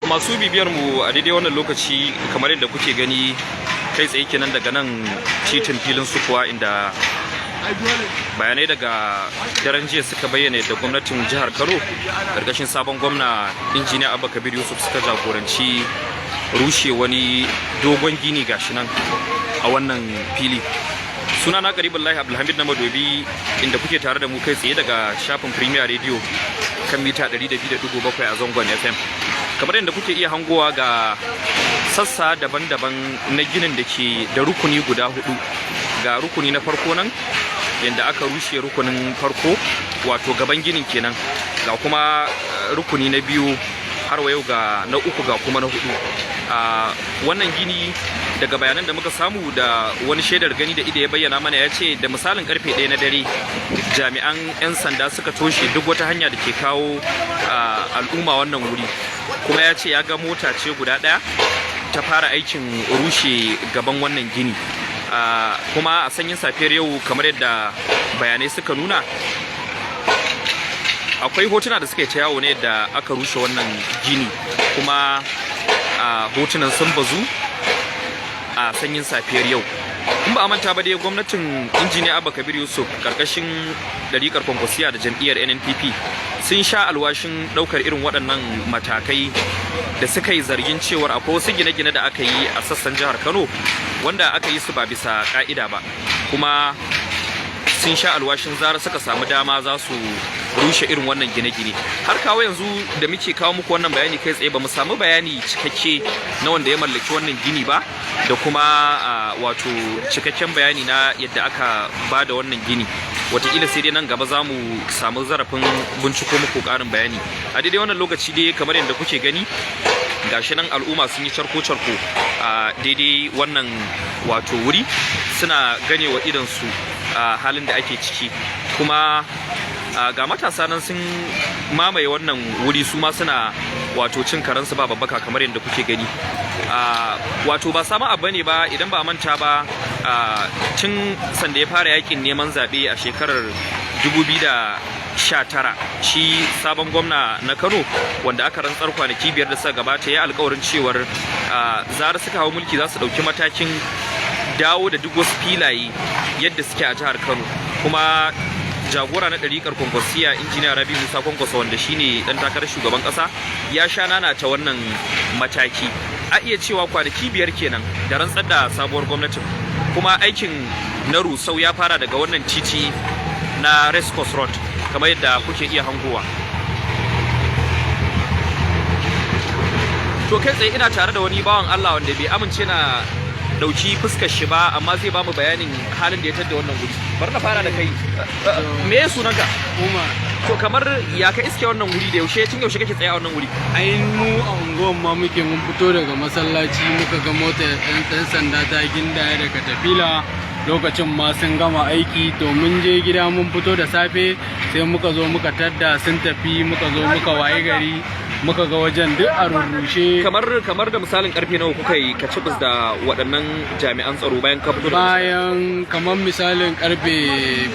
Masu bibiyar mu a daidai wannan lokaci, kamar yadda kuke gani kai tsaye kenan daga nan titin filin sukuwa, inda bayanai daga daren jiya suka bayyana yadda gwamnatin jihar Kano karkashin sabon gwamna, Injiniya Abba Kabir Yusuf, suka jagoranci rushe wani dogon gini gashi nan a wannan fili. Suna na Karibullahi Abdulhamid na Madobi, inda kuke tare da mu kai tsaye daga shafin Premier Radio kan mita 200.7 a zangon FM. Kamar yadda kuke iya hangowa, ga sassa daban-daban na ginin da ke da rukuni guda hudu. Ga rukuni na farko nan, yadda aka rushe rukunin farko, wato gaban ginin kenan. Ga kuma rukuni na biyu, har wa yau ga na uku, ga kuma na hudu. A wannan gini, daga bayanan da muka samu da wani shaidar gani da ido ya bayyana mana, ya ce da misalin karfe 1 na dare jami'an 'yan sanda suka toshe duk wata hanya da ke kawo al'umma wannan wuri. Kuma ya ce ya ga mota ce guda ɗaya ta fara aikin rushe gaban wannan gini. Kuma a sanyin safiyar yau, kamar yadda bayanai suka nuna, akwai hotuna da suka yi ta yawo ne da aka rushe wannan gini, kuma hotunan sun bazu a sanyin safiyar yau. In ba a manta ba dai, gwamnatin Injiniya Abba Kabir Yusuf karkashin ɗariƙar Kwankwasiya da jam'iyyar NNPP sun sha alwashin ɗaukar irin waɗannan matakai da suka yi zargin cewar akwai wasu gine-gine da aka yi a sassan jihar Kano wanda aka yi su ba bisa ƙa'ida ba. Kuma sun sha alwashin zara suka samu dama za su rushe irin wannan gine-gine. Har kawo yanzu da muke kawo muku wannan bayani kai tsaye, ba mu samu bayani cikakke na wanda ya mallaki wannan gini ba, da kuma wato cikakken bayani na yadda aka ba da wannan gini. Wataƙila sai dai nan gaba za mu samu zarafin binciko muku ƙarin bayani. A daidai wannan lokaci dai, kamar yadda kuke gani, gashi nan al'umma sun yi carko-carko a daidai wannan wato wuri, suna ganewa idonsu a halin da ake ciki. Kuma ga matasa nan sun mamaye wannan wuri, su ma suna wato cin karensu ba babbaka, kamar yadda kuke gani. Wato ba samu abu ne ba. Idan ba manta ba, tun sanda ya fara yakin neman zaɓe a shekarar 2019, shi sabon gwamna na Kano wanda aka rantsar kwanaki 5 da suka gabata ya alkawarin cewar zarar suka hau mulki za su ɗauki matakin dawo da duk wasu filaye yadda suke a jihar Kano. Kuma jagora na ɗariƙar Kwankwasiya, Injiniya Rabi Musa Kwankwaso, wanda shine ɗan takarar shugaban ƙasa, ya sha nana ta wannan mataki. A iya cewa kwanaki 5 kenan da rantsar da sabuwar gwamnatin, kuma aikin na rusau ya fara daga wannan titi na Race Course Road, kamar yadda kuke iya hangowa. To, kai tsaye ina tare da wani bawan Allah wanda bai amince na dauki fuskar shi ba, amma zai ba mu bayanin halin da ya tadda wannan guri. Bari na fara da kai. Me ya sunanka? Umar. To, kamar ya ka iske wannan wuri, da yaushe, tun yaushe kake tsaye a wannan wuri? Ai mu a unguwan ma muke. Mun fito daga masallaci muka ga motar ɗan sanda ta gindaya daga tafila, lokacin ma sun gama aiki. To, mun je gida, mun fito da safe, sai muka zo muka tadda sun tafi. Muka zo muka waye gari muka ga wajen duk a rurrushe. Kamar da misalin karfe nawa kuka yi kacibis da waɗannan jami'an tsaro bayan ka fito da Bayan kamar misalin karfe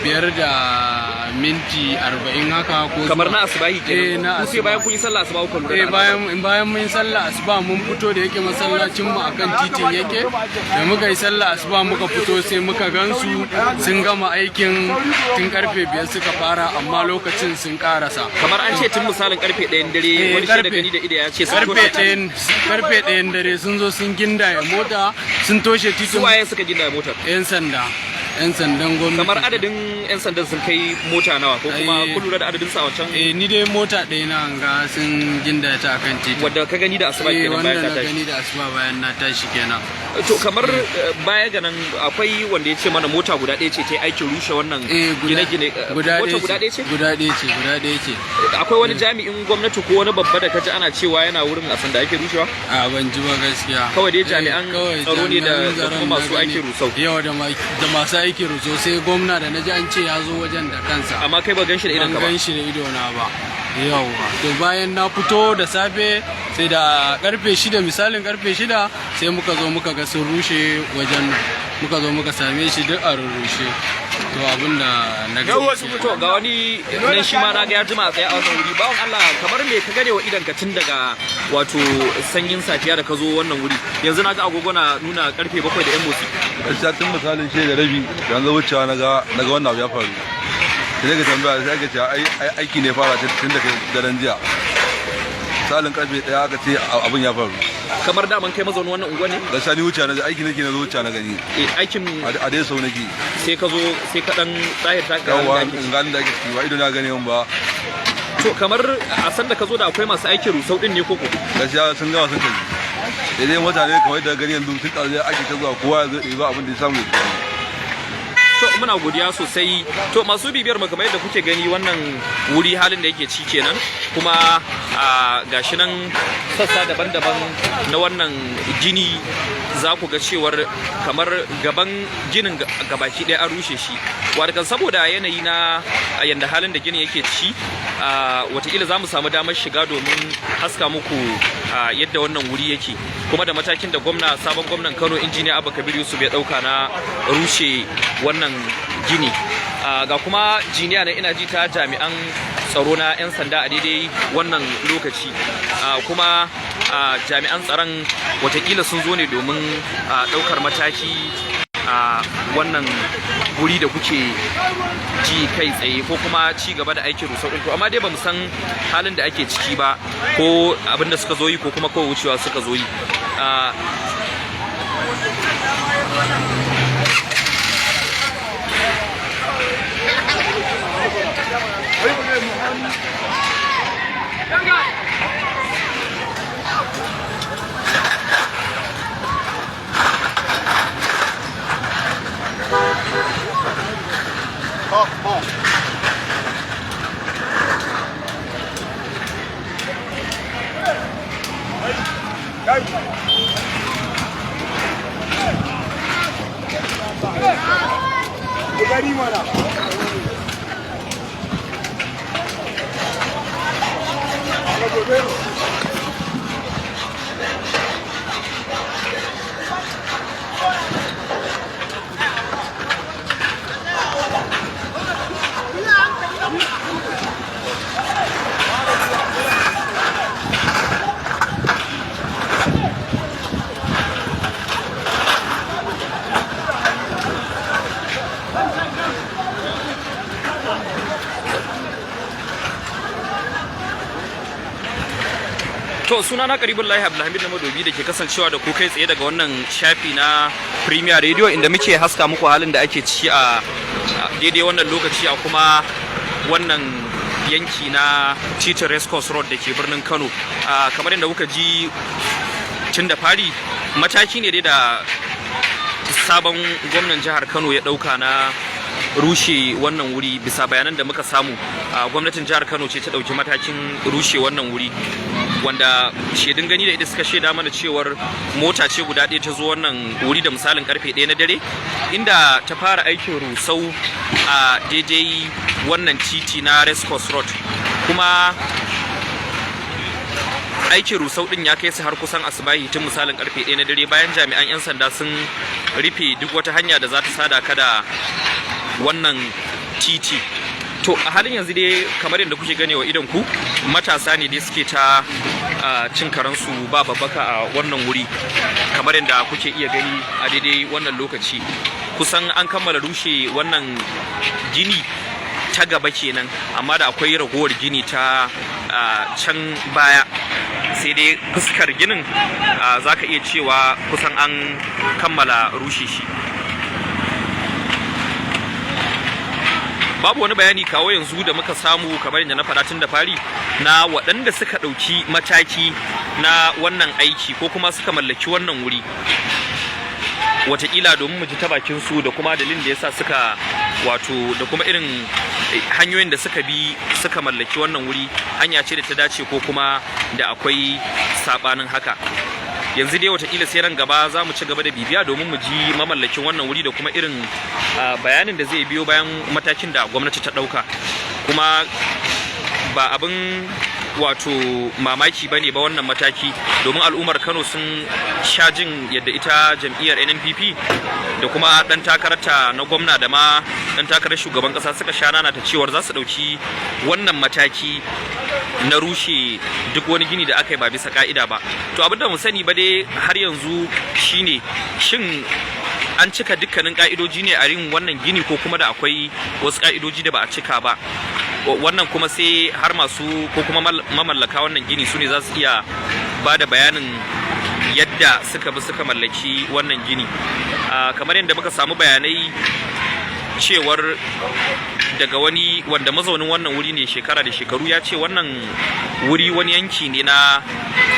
5:40 haka ko Kamar na asubahi kenan? Eh, na Ku sai bayan kun yi sallah asuba kuka lura da bayan bayan mun yi sallah asuba mun fito. Da yake masallacin mu akan titin yake, da muka yi sallah asuba muka fito, sai muka gansu sun gama aikin. Tun karfe 5 suka fara, amma lokacin sun karasa. Kamar an ce tun misalin karfe 1 dare, wani shaida gani da ido ya ce sun karfe toshe titi. 1, karfe 1 dare sun zo sun gindaya mota, sun toshe Su titin. waye suka gindaya motar? Yan sanda, yan sandan gwamnati. Kamar adadin yan sandan sun kai mota nawa, ko kuma Ai. kun lura da adadin su a wancan? Eh, ni dai mota ɗaya na ga sun gindaya ta akan titi. Wadda ka gani da asuba Eh, kenan, wanda bayan ka na tashi? gani da asuba bayan na tashi kenan. To, kamar baya ga nan akwai wanda ya ce mana mota guda ɗaya ce ta yi aikin rushe wannan gine-gine. Guda Mota ɗaya. guda ɗaya ce? Guda ɗaya ce, guda ɗaya ce. Akwai wani jami'in gwamnati ko wani babba da kaji ana cewa yana wurin a sanda ake rushewa? A, ban ji ba gaskiya. Kawai dai jami'an Kawai tsaro ne jami'an da kuma tsaron masu na gani. aikin rusau. Yau da masu aikin rusau, sai gwamna da na ji an ce ya zo wajen da kansa. Amma kai ba gan shi da idon Ban ka ba? gan shi da ido na ba. Yauwa, to bayan na fito da safe, sai da karfe 6, misalin karfe 6, sai muka zo muka ga sun rushe wajen nan. Muka zo muka same shi duk a rurrushe. To, abin da na gani. To, ga wani nan shi ma na ga ya jima a tsaye a wannan wuri. Bawan Allah, kamar me ka gane wa idan ka tun daga wato sanyin safiya da ka zo wannan wuri? Yanzu na ga agogo na nuna karfe 7 da yan motsi. Gaskiya tun misalin 6:30 da zo wucewa na ga wannan abu ya faru. Sai ka tambaya, sai aka ce ai aiki ne fara tun daga daren jiya, misalin karfe 1 aka ce abin ya faru. Kamar daman kai mazaunin wannan unguwa ne? Gaskiya ni wucewa na aiki nake, na zo wucewa na gani. Eh, aikin? A dai sau nake. Sai ka zo, sai ka dan tsahir ta ka Yawwa. da ake In gani da ake ciki ba, ido na gane ba. To, kamar a san da ka zo da akwai masu aikin rusau din ne koko? Gaskiya sun gama sun tafi, sai dai mutane kamar yadda gani yanzu tun ɗazu ake ta zuwa, kowa ya zo ɗiba abin da ya samu ya tafi. To, muna godiya sosai. To, masu bibiyar mu, kamar yadda kuke gani, wannan wuri halin da yake ci kenan. Kuma a gashi nan sassa daban-daban na wannan gini, za ku ga cewar kamar gaban ginin gabaki ɗaya an rushe shi wadakan, saboda yanayi na yanda halin da ginin yake ci. Watakila za mu samu damar shiga domin haska muku yadda wannan wuri yake, kuma da matakin da gwamna, sabon gwamnan Kano, Injiniya Abba Kabir Yusuf, ya dauka na rushe wannan gini. Ga kuma jiniya na ina ji ta jami'an tsaro na 'yan sanda a daidai wannan lokaci. Kuma jami'an tsaron watakila sun zo ne domin daukar mataki a wannan guri da kuke ji kai tsaye, ko kuma ci gaba da aikin rusau din. To, amma dai bamu san halin da ake ciki ba, ko abin da suka zo yi, ko kuma kawai wucewa suka zo yi. To, suna na Karibin Lahi Abdulhamid na Madobi da ke kasancewa da ku kai tsaye daga wannan shafi na Premier Radio, inda muke haska muku halin da ake ciki a daidai wannan lokaci a kuma wannan yanki na titin Race Course Road da ke birnin Kano. Kamar yadda kuka ji tun da fari, mataki ne dai da sabon gwamnan jihar Kano ya dauka na rushe wannan wuri. Bisa bayanan da muka samu, gwamnatin jihar Kano ce ta dauki matakin rushe wannan wuri, wanda shaidun gani da ita suka shaida mana cewar mota ce guda ɗaya ta zo wannan wuri da misalin karfe 1 na dare, inda ta fara aikin rusau a daidai wannan titi na Race Course Road. Kuma aikin rusau din ya kai su har kusan asubahi, tun misalin karfe 1 na dare, bayan jami'an 'yan sanda sun rufe duk wata hanya da za ta sada ka da wannan titi. To, a halin yanzu dai, kamar yadda kuke gane wa idon ku, matasa ne dai suke ta cin karansu ba babbaka a wannan wuri, kamar yadda kuke iya gani a daidai wannan lokaci. Kusan an kammala rushe wannan gini ta gaba kenan, amma da akwai ragowar gini ta can baya. Sai dai fuskar ginin za ka iya cewa kusan an kammala rushe shi. Babu wani bayani kawo yanzu da muka samu, kamar yadda na faɗa tun da fari, na waɗanda suka ɗauki mataki na wannan aiki ko kuma suka mallaki wannan wuri, watakila domin mu ji ta bakin su da kuma dalilin da yasa suka, wato da kuma irin hanyoyin da suka bi suka mallaki wannan wuri, hanya ce da ta dace ko kuma da akwai sabanin haka. Yanzu dai watakila sai ran gaba za mu ci gaba da bibiya domin mu ji mamallakin wannan wuri da kuma irin bayanin da zai biyo bayan matakin da gwamnati ta ɗauka. Kuma ba abin wato mamaki bane ba wannan mataki, domin al'ummar Kano sun sha jin yadda ita jam'iyyar NNPP da kuma dan takararta na gwamna da ma dan takarar shugaban kasa suka sha nana ta cewar za su dauki wannan mataki na rushe duk wani gini da aka yi ba bisa ka'ida ba. To, abin da mu sani ba dai har yanzu shine, shin an cika dukkanin ka'idoji ne a yin wannan gini, ko kuma da akwai wasu ka'idoji da ba a cika ba? Wannan kuma sai har masu ko kuma mamallaka wannan gini su ne za su iya ba da bayanin yadda suka bi suka mallaki wannan gini. Kamar yadda muka samu bayanai cewar daga wani wanda mazaunin wannan wuri ne shekara da shekaru, ya ce wannan wuri wani yanki ne na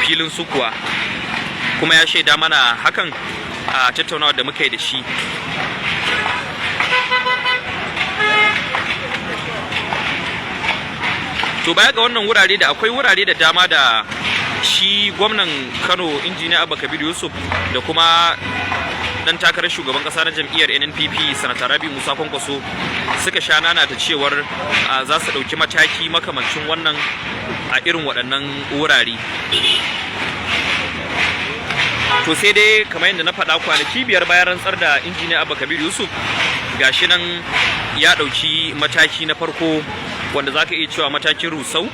filin sukuwa, kuma ya shaida mana hakan a tattaunawa da muka yi da shi. To, baya ga wannan wurare, da akwai wurare da dama da shi gwamnan Kano, Injiniya Abba Kabir Yusuf, da kuma dan takarar shugaban kasa na jam'iyyar NNPP, Sanata Rabi Musa Kwankwaso, suka sha nana ta cewar za su ɗauki mataki makamancin wannan a irin waɗannan wurare. To, sai dai kamar yadda na faɗa, kwanaki 5 bayan rantsar da Injiniya Abba Kabir Yusuf, gashi nan ya ɗauki mataki na farko, wanda za ka iya cewa matakin rusau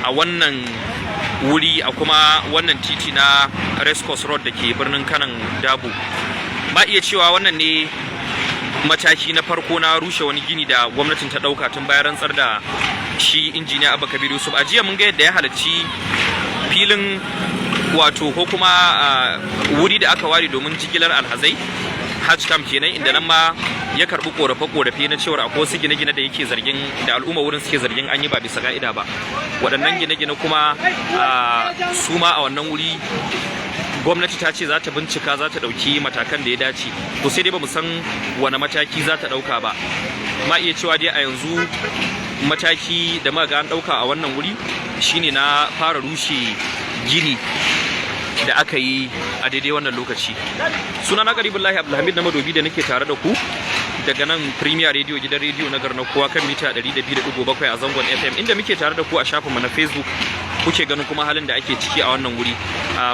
a wannan wuri, a kuma wannan titi na Race Road da ke birnin Kanon Dabo. Ba iya cewa wannan ne mataki na farko na rushe wani gini da gwamnatin ta ɗauka tun bayan rantsar da shi Injiniya Abba Kabir Yusuf. A jiya mun ga yadda ya halarci filin, wato ko kuma wuri da aka ware domin jigilar alhazai, Hajj Camp kenan, inda nan ma ya karbi korafe-korafe na cewar akwai wasu gine-gine da yake zargin, da al'umma wurin suke zargin an yi ba bisa ka'ida ba. Waɗannan gine-gine kuma su ma a wannan wuri, gwamnati ta ce za ta bincika, za ta ɗauki matakan da ya dace. To, sai dai ba mu san wane mataki za ta ɗauka ba. Ma iya cewa dai a yanzu mataki da muka ga an ɗauka a wannan wuri shine na fara rushe gini da aka yi a daidai wannan lokaci. Suna na Karibullahi Abdulhamid na Madobi, da nake tare da ku daga nan Premier Radio, gidan rediyo na garna kowa, kan mita 200.7 a zangon FM, inda muke tare da ku a shafinmu na Facebook, kuke ganin kuma halin da ake ciki a wannan wuri.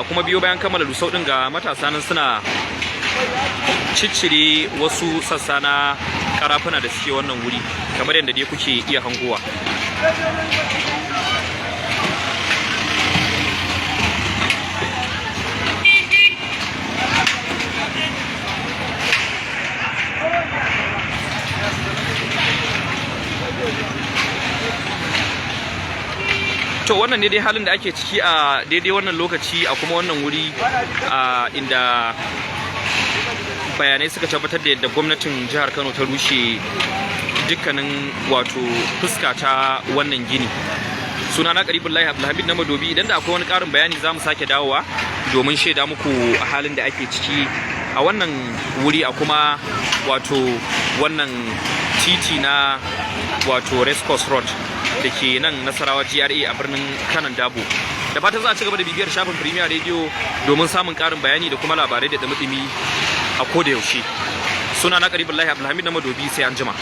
Kuma biyo bayan kammala rusau din, ga matasa nan suna ciccire wasu sassa na karafuna da suke wannan wuri, kamar yadda dai kuke iya hangowa. To, wannan ne dai halin da ake ciki a daidai wannan lokaci a kuma wannan wuri, a inda bayanai suka tabbatar da yadda gwamnatin jihar Kano ta rushe dukkanin wato fuska ta wannan gini. Suna na Karibullahi Abdulhamid na Madobi. Idan da akwai wani karin bayani, za mu sake dawowa domin shaida muku halin da ake ciki a wannan wuri, a kuma wato wannan titi na wato Race Course Road da ke nan Nasarawa GRA a birnin Kanon Dabo. Da fatan za a ci gaba da bibiyar shafin Premier Radio domin samun karin bayani da kuma labarai da dumi-dumi a koda yaushe. Suna na Karibullahi Abdulhamid na Madobi, sai an jima.